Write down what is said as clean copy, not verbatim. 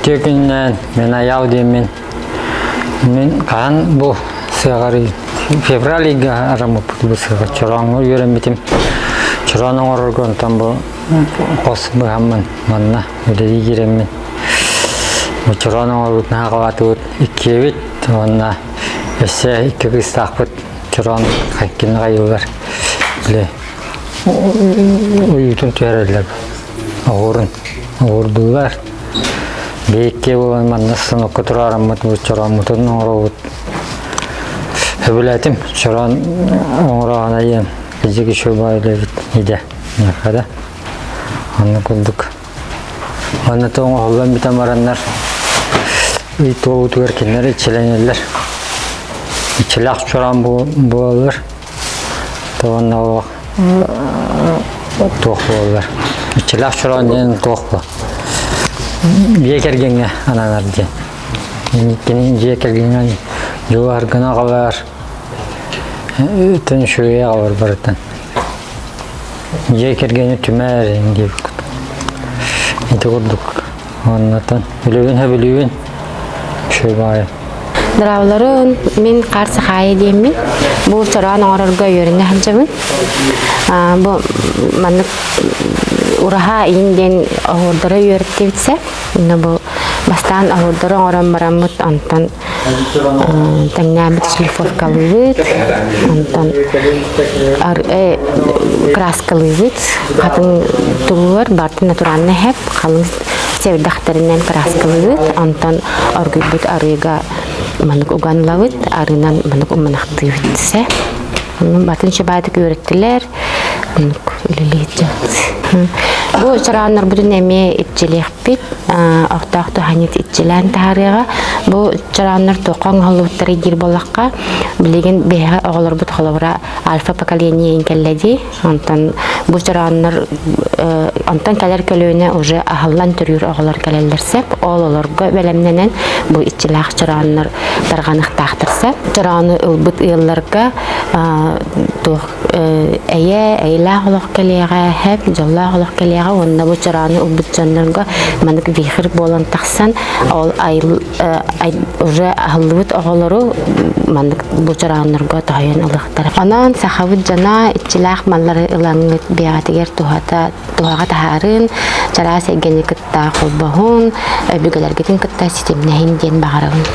Үтүө күнүнэн, мин Айаал диэммин. Мин хаһан бу сыаҕарый февраль ыйга араммыппыт бу сыаҕа чорооҥҥо үөрэммитим. Чороон оҥорорго онтон бу хос быһаммын манна үлэлии киирэммин. Бу чороон оҥорбут наһаа халаатыбыт иккиэбит уонна өссө икки кыыстаахпыт чороон хайкин хайыылар били уйуутун түһэрэллэр оһуорун оһуордуулар биһикки буолан манна станокка тураараммыт бу чорооммутун оҥоробут сөбүлээтим чороон оҥороон айан кыдьык үчүгэй үлэбит идэ миэхэ да онно курдук Манна оҥоһуллан бүтэн бараннар ый туолуутугар кинилэр иччилэнэллэр. Иччилээх чораан буолаллар. Уонна олох туох буолаллар. Иччилээх чороон диэн туох бу? Дьиэ кэргэҥҥэ ананар диэн. Кини дьиэ кэргэҥҥэ дьулуһаргын аҕалар, үтэн үчүгэйи аҕалар барытын. Дьиэ кэргэни түмээр диэбит ити курдук уоннатан үлэбин сөбүлүүбүн үчүгэй баҕайы. Дорооболорун, мин Хаар Сахаайа диэммин. Бу чороон оҥорорго үөрэнэ сылдьабын. Бу маннык ураһа иин диэн оһуордары үөрэттибитсэ. Онно бу бастаан оһуордары оҥорон бараммыт, онтон Тэҥнээбит шлифовкалыыбыт, онтон краскалыыбыт, хатыҥ тугугар барыта натуральный хэп, халыҥ сэбирдэхтэринэн краскалыыбыт, онтон оргуйбут арыыга маннык уган ылабыт, арыынан маннык уманахтыыбыт сэ. Батын шыбаатык үөрэттилэр, оннук үлэлиир дьон. Бу чарааннарбытын эмиэ иччилиэхпит, охтоох туһанньыт иччилээн таһаарыаҕа. Бу чарааннар туохха оҥоһуллубуттарый диир буоллахха, билигин биһиэхэ оҕолорбут холобура альфа поколение кэллэ дии. Онтон бу чарааннар онтон кэлэр көлүөнэ уже аһыллан төрүүр оҕолор кэлэллэр сөп. Ол олорго бэлэмнэнэн бу иччилээх чарааннар тарҕаныахтаахтар сөп. Чороону ылбыт ыалларга туох эйэ, эйэлээх олох кэлиэҕэ, хэп, дьоллоох олох кэлиэҕэ уонна бу чороону ылбыт дьоннорго маннык вихрь буолан тахсан ол уже аһыллыбыт оҕолору маннык бу чорооннорго тоһуйан ылыахтара. Онон сахабыт дьоно иччилээх маллары ылаҥҥыт биэҕэтигэр туһата туһаҕа таһаарын, чараас эйгэни кытта холбоһун, өбүгэлэргитин кытта ситимнэһин диэн баҕарабын.